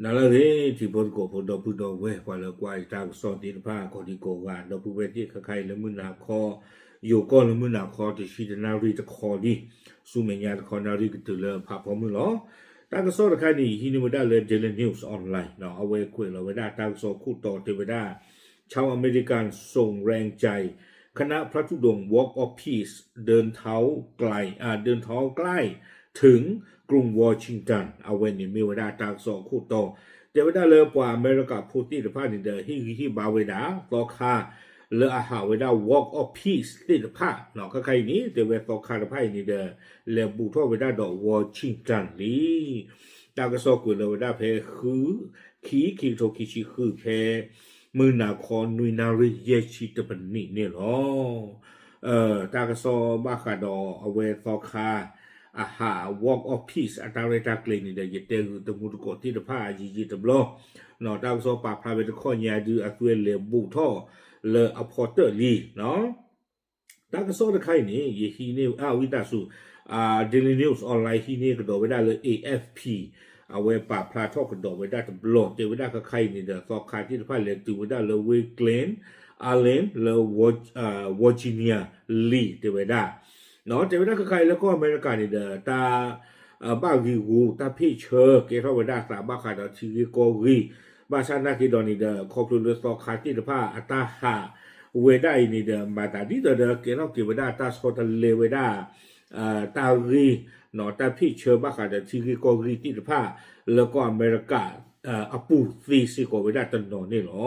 နၤလၢအဂ့ၤ ထံဖိကီၢ်ဖိ ဒီပုၢ်ဒီဝဲၢ် ပှၤလၢကွၢ်ယတၢ်ကစီၣ်သ့ၣ်တဖၣ် ကိးဒံကိးဂၤ ဒီပုၢ်ဝဲၢ်သ့ၣ်ခဲခါအံၤ လၢမုၢ်နၤခီ ယိၤကီၢ်လၢမုၢ်နၤခီ တဆံတနၣ်ရံၣ်တခီလံ, ဆူမဲာ်ညါတခီနၣ်ရံၣ်ကတုၤလၢဖးဖီမုၢ်လီၤ. တၢ်ကစီၣ်တခါန့ၣ် ယဟံးန့ၢ်ဝဲဒၣ်လၢ Daily News Online အဝဲကွဲးလီၤဝဲဒၣ်တၢ်ကစီၣ်ခိၣ်တီတဲဝဲဒၣ် ชาวอเมริกันส่งแรงใจ คณะพระธุดงค์ Walk of Peace เดินเท้าไกล อ่า เดินเท้าใกล้ถึงกรุงวอชิงตัน အဝဲန့ၣ်မ့ၢ်ဝဲဒၣ်တၢ်ကစီၣ်အခိၣ်တီ, တဲဝဲဒၣ်လၢပှၤအမဲရကၤဖိသ့ၣ်တဖၣ်န့ၣ်ဒီး ဟ့ၣ်ဂံၢ်ဟ့ၣ်ဘါဝဲဒၣ် သီခါလၢအဟးဝဲဒၣ် Walk of Peace သ့ၣ်တဖၣ်, ခဲခါအံၤန့ၣ် တဲဝဲသီခါတဖၣ်အံၤန့ၣ်ဒီး လဲၤဘူးထီၣ်ဝဲဒၣ်ဒီး Washington လံ. တၢ်ကစီၣ်ကွဲးလီၤဝဲဒၣ်ဖဲ ဃု ခံ ခံကထိခံဆံဃု ဖဲ မုၢ်နၤခီနွံနၣ်ရံၣ်ယဲၢ်ဆံတမံးနံးန့ၣ်လီၤ. တၢ်ကစီၣ်ဘၣ်ဃးဒီးအဝဲသီခါ အဟး Walk of Peace အတၢ်ရဲၣ်တၢ်ကျဲၤန့ၣ်ဒီး ယတဲဂုာ်တမူတကိးသ့ၣ်တဖၣ်ယံာ်ယံာ်တဘျီ, တၢ်ကစီၣ်ပာ်ဖျါဝဲတခီညါဒုး အသုဝဲလဲၤဘူးထီၣ်လၢအဖီတၢၣ်လံ. တၢ်ကစီၣ်တခါအံၤန့ၣ် ယဟံးန့ၢ် အဝံသးစူၤ Daily News Online ဟံးန့ၢ်ကဒီးဝဲဒၣ်လၢ A F P အဝဲပာ်ဖျါထီၣ်ကဒီးဝဲဒၣ်တဘျီ တဲဝဲဒၣ်ခဲခါအံၤန့ၣ်ဒီး သီခါသ့ၣ်တဖၣ်လဲၤတုၤဝဲဒၣ်လၢ Wakeland Island လၢ Virginia လံ တဲဝဲဒၣ်, တဲဝဲဒၣ်ခဲခါအံၤလၢကီၢ်အမဲရကၤန့ၣ်ဒီး တၢ် ဘၣ်ဂံာ်ဂူာ်တၢ်ဖ့ၣ်ဆၢ ကဲထီၣ်ဝဲဒၣ်သးဘၣ်ဃးဒီးထံဂ့ၢ်ကီၢ်ဂ့ၢ်, ဘၣ်ဆၣ်နာ်က့ဒီးန့ၣ်ဒီး ခီဖျိလၢသီခါသ့ၣ်တဖၣ်အတၢ်ဟးဝဲဒၣ်အံၤန့ၣ်ဒီး မၤသးဒ်သိးဒီးကဲထီၣ်က့ၤဝဲဒၣ်တၢ်ဆီတလဲဝဲဒၣ် တၢ်ဂ့ၢ် တၢ်ဖ့ၣ်ဆၢဘၣ်ဃးဒီးထံဂ့ၢ်ကီၢ်ဂ့ၢ်သ့ၣ်တဖၣ် လၢကီၢ်အမဲရကၤ အပူၤသ့စ့ၢ်ကီးဝဲဒၣ်တနီၤန့ၣ်လီၤ.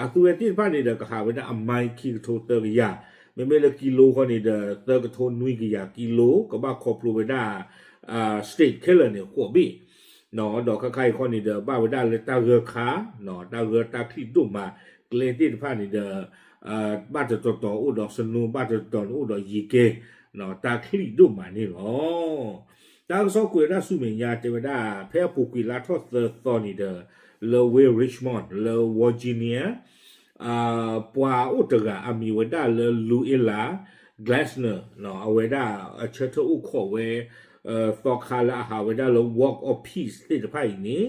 အသုဝဲသ့ၣ်တဖၣ်န့ၣ်ဒီး ကဟးဝဲဒၣ်အမါခံကထိသၢကယၤ, မ့မ့ၢ်လၢကံလိဃီန့ၣ်ဒီး သၢကထိနွံကယၤကံလိ ကဘၣ်ခီဖျိဝဲဒၣ် state ခဲလၢာ်န့ၣ် ဃိးဘ့ၣ် ဒီးခဲခါအံၤဃီန့ၣ်ဒီး ဘၣ်ဝဲဒၣ်လၢတၢ်ဂၢၢ်ခါ, တၢ်ဂၢၢ်တၢ်ချံၣ်ဒိၣ်မး, ကျဲသ့ၣ်တဖၣ်န့ၣ်ဒီး ဘၣ်တတီၤတီၤအိၣ်ဒီး snow ဘၣ်တတီၤန့ၣ်အိၣ်ဒီးယံၤကဲ, တၢ်ချံၣ်ဒိၣ်မးန့ၣ်လီၤ. တၢ်ကစီၣ်ကွဲးဝဲဒၣ်ဆူမဲာ်ညါတဲဝဲဒၣ် ဖဲအပူၤကွံာ်လါထီၣ်သၢသီန့ၣ်ဒီး လၢဝ့ၢ် Richmond လၢ Virginia ပှၤအိၣ်တဂၤအမံၤဝဲဒၣ်လၢ Louella Glasner အဝဲဒၣ်အဆၢထၢၣ်အိၣ်ခိးဝဲ သီခါလၢအဟးဝဲဒၣ်လၢ Walk of Peace သ့ၣ်တဖၣ်အံၤန့ၣ်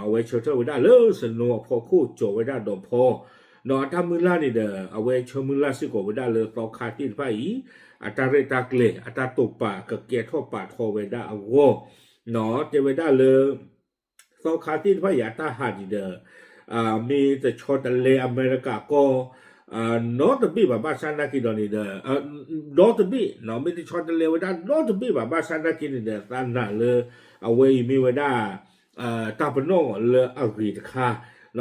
အဝဲဆၢထၢၣ်ဝဲဒၣ်လၢ snow အဖီခိၣ် ကၠီၤဝဲဒၣ်ဒီးဖီ, ဒီးအတၢ်မုၢ်လၢ်န့ၣ်ဒီး အဝဲဆၢမုၢ်လၢ်စ့ၢ်ကီးဝဲဒၣ်လၢသီခါသ့ၣ်တဖၣ်အံၤ အတၢ်ရဲၣ်တၢ်ကျဲၤ အတၢ်တိာ်ပာ်ကကဲထီၣ်ပာ်ထီဝဲဒၣ်အဂီၢ်, တဲဝဲဒၣ်လၢ သီခါသ့ၣ်တဖၣ်အံၤအတၢ်ဟးန့ၣ်ဒီး မ့ၢ်တဆီတလဲအမဲရကၤကီၢ် နီတဘ့ၣ်ဘၣ် ဘၣ်ဆၣ်နာ်က့ဒီးန့ၣ်ဒီး ဒီတဘ့ၣ် မ့ၢ်တဆီတလဲဝဲဒၣ်နီတဘ့ၣ်ဘၣ် ဘၣ်ဆၣ်နာ်က့န့ၣ်ဒီး သးနာ်လၢ အဝဲအံၤမ့ၢ်ဝဲဒၣ် တၢ်ပနီၣ်လၢအဂ့ၤတခါ,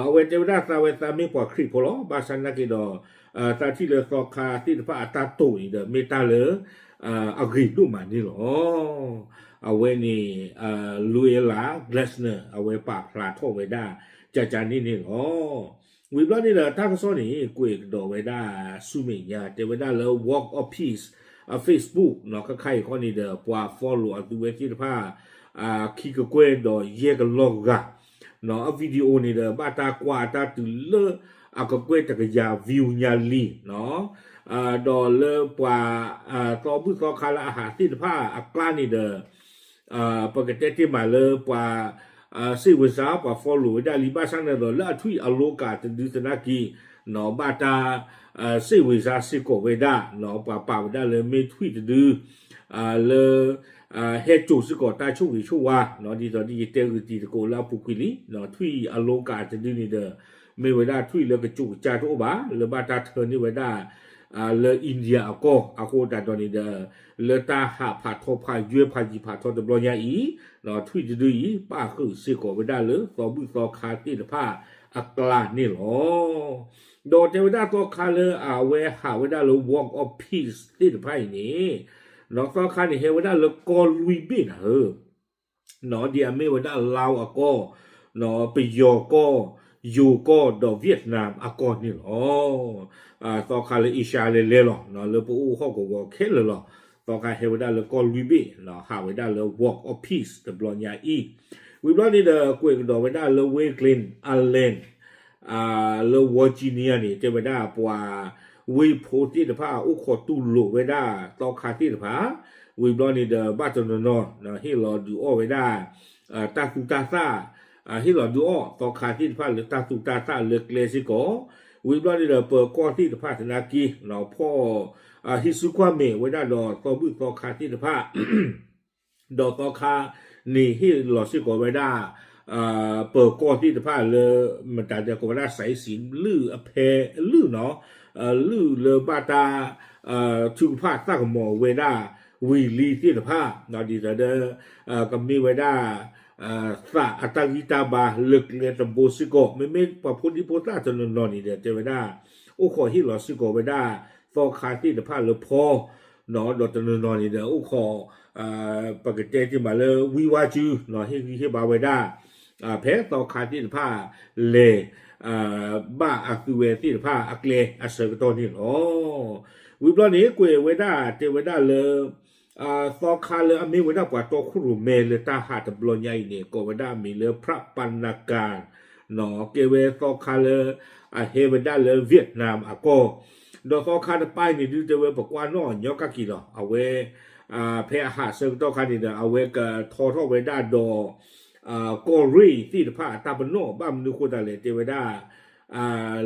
အဝဲတဲဝဲဒၣ်သးဝဲသးမ့ၢ်ပှၤခရံာ်ဖိလီၤ ဘၣ်ဆၣ်နာ်က့ဒီး သးထံၣ်လၢသီခါသ့ၣ်တဖၣ်အတၢ်တိာ်န့ၣ်ဒီး မ့ၢ်တၢ်လၢ အဂ့ၤဒိၣ်မးန့ၣ်လီၤ. အဝဲန့ၣ် Louella Glasner အဝဲပာ်ဖျါထီၣ်ဝဲဒၣ် ကကန့ၣ်န့ၣ်လီၤ. ဝံၤဘျီန့ၣ်ဒီး တၢ်ကစီၣ်န့ၣ် ကွဲးကဒီးဝဲဒၣ်ဆူမဲာ်ညါ တဲဝဲဒၣ်လၢ Walk of Peace အ Facebook နီၤ ခဲခါအံၤဃီန့ၣ်ဒီး ပှၤ follow အသုဝဲသ့ၣ်တဖၣ် ခံကကွဲၢ်ဒီးယဲၢ်ကလီၢ်ဂၤ နီၤ အ video န့ၣ်ဒီး ဘၣ်တၢ်ကွၢ်အတၢ်တုၤလၢ အကကွဲၢ်တကယၤ view ညါလံ နီၤ ဒီးလၢပှၤ သီဘူၣ်သီခါလၢအဟးသ့ၣ်တဖၣ်အကျါန့ၣ်ဒီး ပကတဲတ့ၢ်မးလၢပှၤ စိတ်ဝင်စား ပှၤ follow ဝဲဒၣ်လံ ဘၣ်ဆၣ်န့ၣ်ဒီး လၢအထွံၣ်အလိၤကးတဒုသနာ်က့ နီၤ ဘၣ်တၢ် စိတ်ဝင်စား စ့ၢ်ကီးဝဲဒၣ် နီၤ ပှၤပာ်ဝဲဒၣ်လၢမ့ၢ်ထွံၣ်တဒု လၢ ဟဲစိာ်စ့ၢ်ကီးတၢ်ဆိၣ်ဂ့ၤဆိၣ်ဝါ နီၤ ဒ်သိးဒ်ယတဲဂုာ်တံၤသကိးလၢအပူၤကွံာ်လံ နီၤ ထွံၣ်အလိၤကးတဒုန့ၣ်ဒီး မ့ၢ်ဝဲဒၣ်ထွံၣ်လၢကစိာ်ကစၢ်တအိၣ်ဘၣ် လၢဘၣ်တၢ်ထၢန့ၢ်ဝဲဒၣ် လၢ India အကီၢ် အဃိသတးဒီးန့ၣ်ဒီး လၢတၢ်ဟးဖးထီဖးယွဲဖးယံၤဖးထီတဘျီညါအံၤ နီၤ ထွံၣ်တဒုအံၤ ပၣ်ဃုာ်စ့ၢ်ကီးဝဲဒၣ်လၢသီဘူၣ်သီခါသ့ၣ်တဖၣ်အကျါန့ၣ်လီၤ. ဒီးတဲဝဲဒၣ်သီခါလၢအဝဲဟးဝဲဒၣ်လၢ Walk of Peace သ့ၣ်တဖၣ်အံၤန့ၣ် နီၤ သီခါန့ၣ်ဟဲဝဲဒၣ်လၢကီၢ်လွံၢ်ဘ့ၣ်နၤဧၢ နီၤ ဒ်အမ့ၢ်ဝဲဒၣ် Laos အကီၢ် နီၤ ပယီၤကီၢ် ယိၤကီၢ် ဒီး Vietnam အကီၢ်န့ၣ်လီၤ. သီခါလၢ Asia လဲၤလဲၤလီၤ နီၤ လၢပအိၣ်ဟီၣ်ကဝီၤခဲလၢာ်လီၤ. သီခါဟဲဝဲဒၣ်လၢကီၢ်လွံၢ်ဘ့ၣ် နီၤ ဟးဝဲဒၣ်လၢ Walk of Peace တဘျီညါအံၤ ဝံၤဘျီန့ၣ်ဒီး ကွဲးကဒီးဝဲဒၣ်လၢ Wakeland Island လၢ Virginia န့ၣ် တဲဝဲဒၣ်ပှၤဝ့ၢ်ဖိသ့ၣ်တဖၣ် အိၣ်ခိးတူၢ်လိာ်ဝဲဒၣ်သီခါသ့ၣ်တဖၣ် ဝံၤဘျီန့ၣ်ဒီး ဘၣ်တနီၤနီၤ ဟ့ၣ်လီၤဒုးအီၣ်ဝဲဒၣ် တၢ်သူတၢ်သၣ် ဟ့ၣ်လီၤဒုးအီၣ်သီခါသ့ၣ်တဖၣ်လၢတၢ်သူၣ်တၢ်သၣ်လၢကျဲစ့ၢ်ကီး, ဝံၤဘျီန့ၣ်ဒီး ပၢၤကီၢ်သ့ၣ်တဖၣ်သနာ်က့ ဖီၣ် ဟံးစုကွၢ်မဲာ်ဝဲဒၣ်ဒီးသီဘူၣ်သီခါသ့ၣ်တဖၣ် ဒီးသီခါန့ၣ်ဟ့ၣ်လီၤစ့ၢ်ကီးဝဲဒၣ် ပၢၤကီၢ်သ့ၣ်တဖၣ်လၢ မတၤဒဲးကိးဝဲဒၣ် စဲးစံးလုၢ်အဖဲအလုၢ်နီၤ, လုၢ်လၢဘၣ်တၢ် ထုကဖၣ်သၣ်ကမီၤဝဲဒၣ် ဝံၤလံသ့ၣ်တဖၣ် ဒ်သိးဒီး ကမ့ၢ်ဝဲဒၣ် သးအတၢ်ဂံၢ်တၢ်ဘါလၢကျဲတဘိစ့ၢ်ကီး, မ့မ့ၢ်ပှၤဖိဒံဖိသၣ်တနီၤနီၤန့ၣ်ဒီး တဲဝဲဒၣ် အိၣ်ခိးဟ့ၣ်လီၤစ့ၢ်ကီးဝဲဒၣ် သီခါသ့ၣ်တဖၣ်လၢဖီ ဒီးတနီၤနီၤန့ၣ်ဒီး အိၣ်ခိး ပကတဲတ့ၢ်မးလၢဝံဝါစု ဟ့ၣ်ဂံၢ်ဟ့ၣ်ဘါဝဲဒၣ် ဖဲသီခါသ့ၣ်တဖၣ်လဲၤ ဘၣ်အသုဝဲသ့ၣ်တဖၣ်အကျဲအဆၢကတီၢ်န့ၣ်လီၤ. ဝံၤဘျီန့ၣ် ကွဲးဝဲဒၣ်တဲဝဲဒၣ်လၢ သီခါလၢအမ့ၢ်ဝဲဒၣ်ပှၤတီခိၣ်ရိၣ်မဲလၢတၢ်ဟးတဘျီညါအံၤန့ၣ် ကိးဝဲဒၣ်အမံၤလၢ ဖြးပနကၣ် ကဲဝဲသီခါလၢ အဟဲဝဲဒၣ်လၢ Vietnam အကီၢ်, ဒီးသီခါတပၢ်အံၤန့ၣ် ဒုးတဲဝဲပကွၢ်နီၣ်ညီကၣ်က့ၤလီၤ. အဝဲ ဖဲအဟးဆၢကတီၢ်ခါန့ၣ်ဒီး အဝဲကထီထီၣ်ဝဲဒၣ်ဒီး ကီၢ်ရ့ၣ်သ့ၣ်တဖၣ်အတၢ်ပနီၣ် ဘၣ်မနုၤဃိသတးလဲၣ် တဲဝဲဒၣ်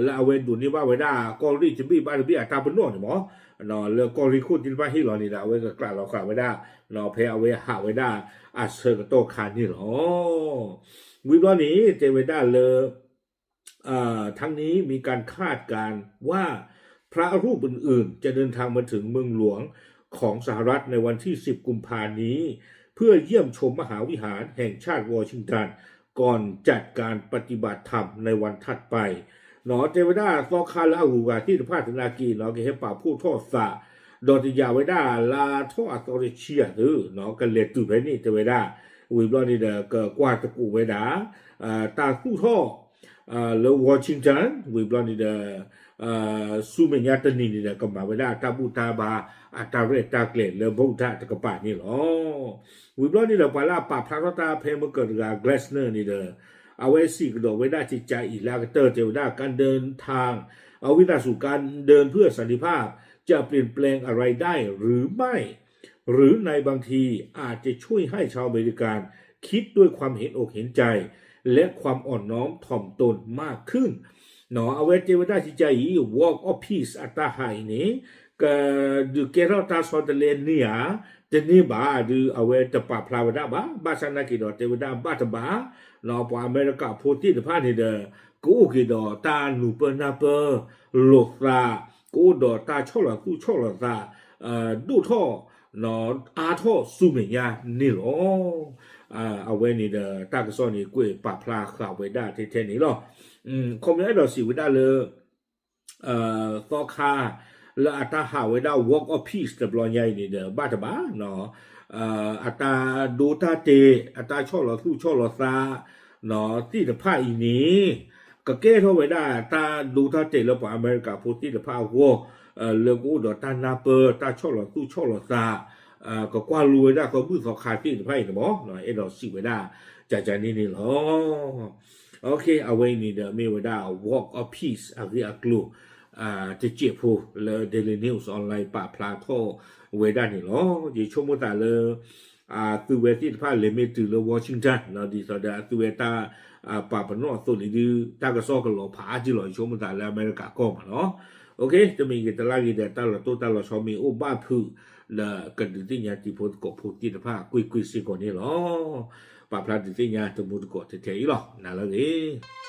လၢအဝဲဒိးန့ၢ်ဘၣ်ဝဲဒၣ် ကီၢ်ရ့ၣ်တဘ့ၣ်ဘၣ်တဘ့ၣ်အတၢ်ပနီၣ်န့ၣ်မး လၢကီၢ်ရ့ၣ်ခိၣ်သ့ၣ်တဖၣ်ဟ့ၣ်လီၤန့ၣ်ဒီး အဝဲကကျးလီၤဃာ်ဝဲဒၣ် ဖဲအဝဲဟးဝဲဒၣ်အဆၢကတီၢ်ခါန့ၣ်လီၤ. ဝံၤဘျီန့ၣ် တဲဝဲဒၣ်လၢ ทั้งนี้มีการคาดการณ์ว่าพระรูปอื่นๆจะเดินทางมาถึงเมืองหลวงของสหรัฐในวันที่สิบกุมภานี้เพื่อเยี่ยมชมมหาวิหารแห่งชาติวอชิงตันก่อนจัดการปฏิบัติธรรมในวันถัดไป တဲဝဲဒၣ်သီခါလၢအဂုၤအဂၤသ့ၣ်တဖၣ်သနာ်က့နီၤ ကဟဲပာ်ဖှိၣ်ထီၣ်သး ဒီးတယာ်ဝဲဒၣ်လါထီၣ်အသီတဆံအသု ကလဲၤတုၤဖဲန့ၣ် တဲဝဲဒၣ် ဝံၤဘျီန့ၣ်ဒီး ကကွၢ်သကိးဝဲဒၣ် တၢ်သူၣ်ထီၣ် လၢ Washington ဝံၤဘျီန့ၣ်ဒီး ဆူမဲာ်ညါတနံၤန့ၣ်ဒီး ကမၤဝဲဒၣ်တၢ်ဘူၣ်တၢ်ဘါ အတၢ်ရဲၣ်တၢ်ကျဲၤလၢဘၣ်တၢ်တကပၤန့ၣ်လီၤ. ဝံၤဘျီန့ၣ်ဒီး ပှၤလၢအပာ်ဖျါထီၣ်တၢ်ဖဲမုၢ်ကၢၤတဂၤ Glasner န့ၣ်ဒီး အဝဲစံးကဒီးဝဲဒၣ်ကကးအံၤလၢအကတၢၢ် တဲဝဲဒၣ် การเดินทาง အဝံသးစူၤ การเดินเพื่อสันติภาพ จะเปลี่ยนแปลงอะไรได้หรือไม่ หรือในบางทีอาจจะช่วยให้ชาวอเมริกันคิดด้วยความเห็นอกเห็นใจและความอ่อนน้อมถ่อมตนมากขึ้น အဝဲတဲဝဲဒၣ်ကကးအံၤ Walk of Peace အတၢ်ဟးအံၤန့ၣ် ကဒုးကဲထီၣ်တၢ်ဆီတလဲန့ၢ်ဧါ တန့ၢ်ဘၣ်ဒုး အဝဲတပာ်ဖျါဝဲဒၣ်ဘၣ်. ဘၣ်ဆၣ်နာ်က့ၤဒီး တဲဝဲဒၣ်ဘၣ်တဘၣ် ပှၤအမဲရကၤဖိသ့ၣ်တဖၣ်န့ၣ်ဒီး ကအိၣ်က့ၤဒီးတၢ်နူၤပၢၢ်နၢ်ပၢၢ် လိာ်သး ကအိၣ်ဒီးတၢ်ဆီၣ်လီၤသူၣ်ဆီၣ်လီၤသး ဒိၣ်ထီၣ် အါထီၣ်ဆူမဲာ်ညါန့ၣ်လီၤ. အဝဲန့ၣ်ဒီး တၢ်ကစီၣ်န့ၣ် ကွဲးပာ်ဖျါဃာ်ဝဲဒၣ်ထဲထဲန့ၣ်လီၤ. ခီပညီအဲၣ်ဒိးစံးဝဲဒၣ်လၢ သီခါ လၢအတၢ်ဟးဝဲဒၣ် Walk of Peace တဘျီညါအံၤန့ၣ်ဒီး ဘၣ်တဘၣ် အတၢ်ဒိတၢ်တဲာ် အတၢ်ဆီၣ်လီၤသူၣ်ဆီၣ်လီၤသး သ့ၣ်တဖၣ်အံၤန့ၣ် ကကဲထီၣ်ဝဲဒၣ်တၢ်ဒိတၢ်တဲာ်လၢပှၤအမဲရကၤဖိသ့ၣ်တဖၣ်အဂီၢ် လၢကအိၣ်ဒီးတၢ်နၢ်ပၢၢ် တၢ်ဆီၣ်လီၤသူၣ်ဆီၣ်လီၤသး ကကွၢ်လိဝဲဒၣ်သီဘူၣ်သီခါသ့ၣ်တဖၣ်အံၤန့ၣ်မး အဲၣ်ဒိးစံးဝဲဒၣ် ကကးန့ၣ်န့ၣ်လီၤ. အဝဲအံၤန့ၣ်ဒီးမ့ၢ်ဝဲဒၣ် Walk of Peace အဂ့ၢ်အကျိၤ တစဲးဖိလၢ Daily News Online ပာ်ဖျါထီၣ်ဝဲဒၣ်န့ၣ်လီၤ. ယဆိကမိၣ်သးလၢ အသုဝဲသ့ၣ်တဖၣ်လဲၤမ့ၢ်တုၤလၢ Washington ဒ်သိးဒီးအသုဝဲတၢ် ပာ်ပနီၣ်အသိးန့ၣ်ဒုး တၢ်ကစီၣ်ကလီၤဖးအါက့လီၤ ယဆိကမိၣ်သးလၢအမဲရကၤကီၢ်မးလီၤ. တမံၤဂ့ၤတလါဂ့ၤဒီး တၢ်လီၤတိၢ်တၢ်လီၤဆီမ့ၢ်အိၣ်ဘၣ်ဖုး ဒီးကဒုးသ့ၣ်ညါတံၤဖိသကိးဖိသ့ၣ်တဖၣ်ကွ့ၢ်ကွ့ၢ်စ့ၢ်ကီးန့ၣ်လီၤ. ပာ်ဖျါဒုးသ့ၣ်ညါတမူတကိးထဲထဲအံၤလီၤ. နၤလၢအဂ့ၤ